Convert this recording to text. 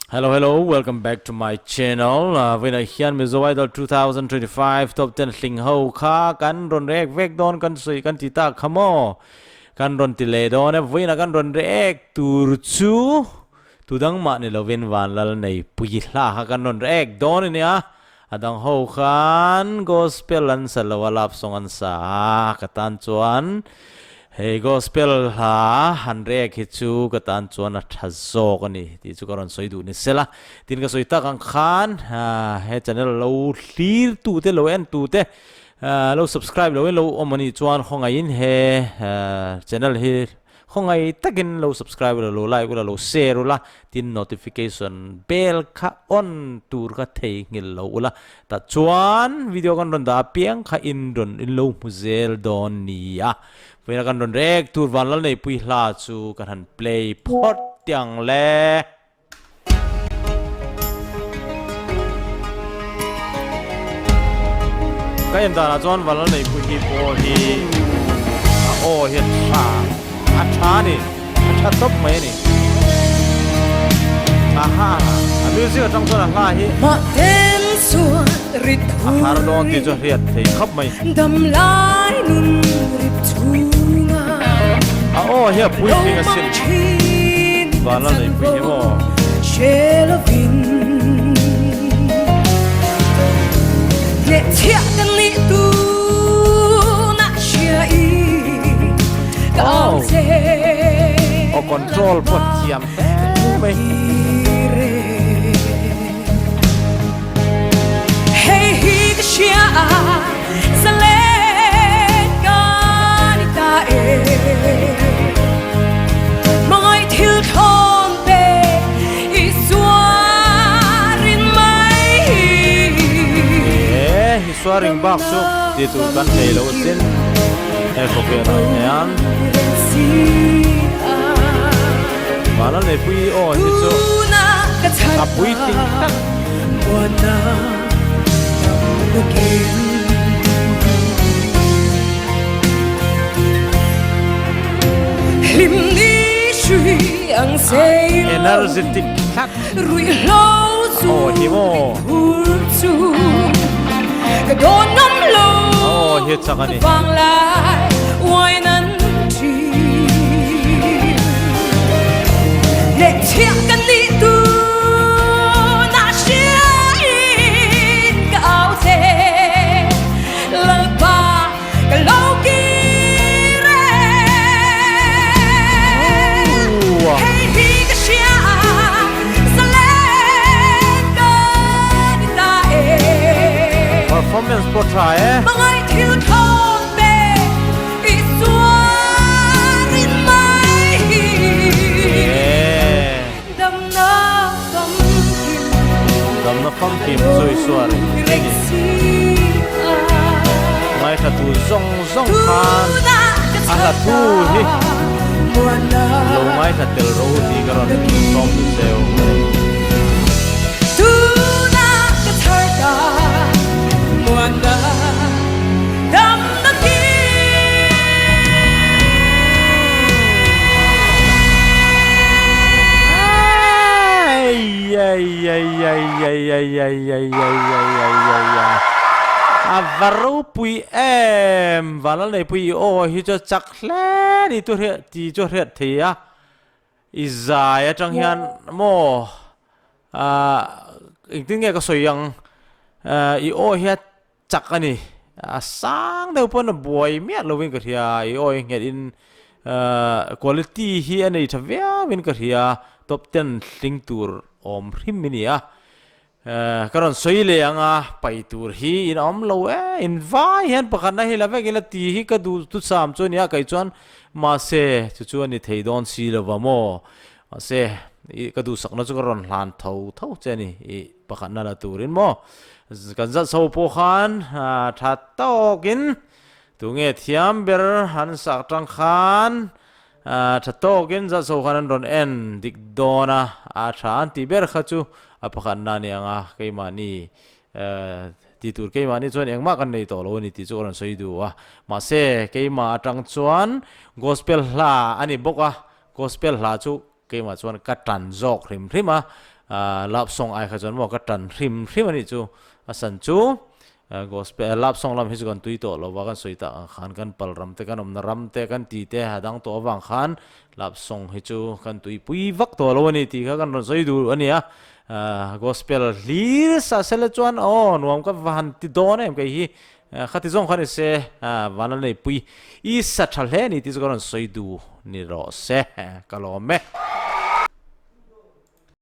Hello hello welcome back to my channel vawiinah hian Mizo Idol 2025 top 10 hling ho kha kan rawn rek vek dawn kan sawi kan ti tak kha maw kan rawn ti leh dawn e vawiinah kan rawn rek tur chu tudang mah ni lovin Vanlal nei pui hla kha kan rawn rek dawn a nia a dang ho khan gospel an sa lo a love song an sa a ka tan chuan hei gospel hla han rek hi chu ka tan chuan a tha zawk a ni tih chu ka rawn sawi duh ni sela tin ka sawi tak ang khan he channel lo hlir tu te lo en tu te lo subscribe lo in lo awm a nih chuan khawngaihin he channel hi Khawngaih takin lo subscribe ula, lo like ula, lo share ula, tin notification bell kha on tur kha theihnghilh lo ula, tah chuan video kan rawn dah apiang kha in rawn in lo hmu zel dawn nia. Vawiina kan rawn rek tur Vanlalneipui hla chu kan han play phawt tiang le. Ka en danah chuan Vanlalneipui hi pawh hi a aw hi a tha a tha a ni a tha tawp mai a ni aha a music atang chuan a hla hi a har dawn tih chu a hriat thei khawp mai a aw hi a puitling asin. Vanla neipui hi maw? Oh! Aw control pawh thiam hle mai. He hi suaring bak chu ti tur kan nei lo asin he khawvelah hian Vanla Neipui aw hi chu a puitling tak. Energetic tlat aw hi maw aw hi chak a ni. Performance pawh tha e. Damna famkim chu i suar a ni. Ngaithla tu zawng zawng khan a hla thu hi lo ngaithla tel ro tih ka rawn sawm duh cheu a ni. A va ropui em! Vanlalneipui i aw hi chu a chak hle ni chu hriat ti chu a hriat thei a, i zai atang hian maw ah engtin nge ka sawi ang i aw hi a Chak a ni. A sang deuh pawn a buai miah lovin ka hria. I awi nghet in quality hi a nei tha viau in ka hria. Top ten hling tur awm hrim i ni a. Ka rawn sawi leh ang a, pai tur hi in awm lo e. In vai hian pakhatna hi la vek ila ti hi ka duh thucham chu a ni a. Kei chuan mahse chu chu a ni thei dawn si lova maw. Mahse i ka duhsakna chu ka rawn hlan tho tho che a ni. I. Pakhatna la turin maw kan zat chho pawh khan tha tawkin tunge thiam ber an sak tang khan tha tawkin zat chho khan an rawn en dik dawn a, a tha an tih ber kha chu a pakhatna a ni ang a, keimahni ti tur keimahni chuan engmah kan nei tawh lo a ni tih chu ka rawn sawi duh a, mahse keimah atang chuan gospel hla a ni bawk a, gospel hla chu Keimah chuan ka tan zawk hrim hrim a, Love song ai kha chuan maw ka tan hrim hrim a nih chu a san chu gospel love song lam hi chu kan tui tawh lo va kan sawi tak ang khan kan pal ram te kan awmna ram te kan ti te a dang tawh avang khan love song hi chu kan tui pui vak tawh lo a ni tih kha kan rawn sawi duh a ni a gospel hlir sa sela chuan aw nuam ka va han ti dawn em kei hi khati zawng kha ni se van la nei pui i sa tha hle a ni tih chu ka rawn sawi duh ni rawh se ka lawm e.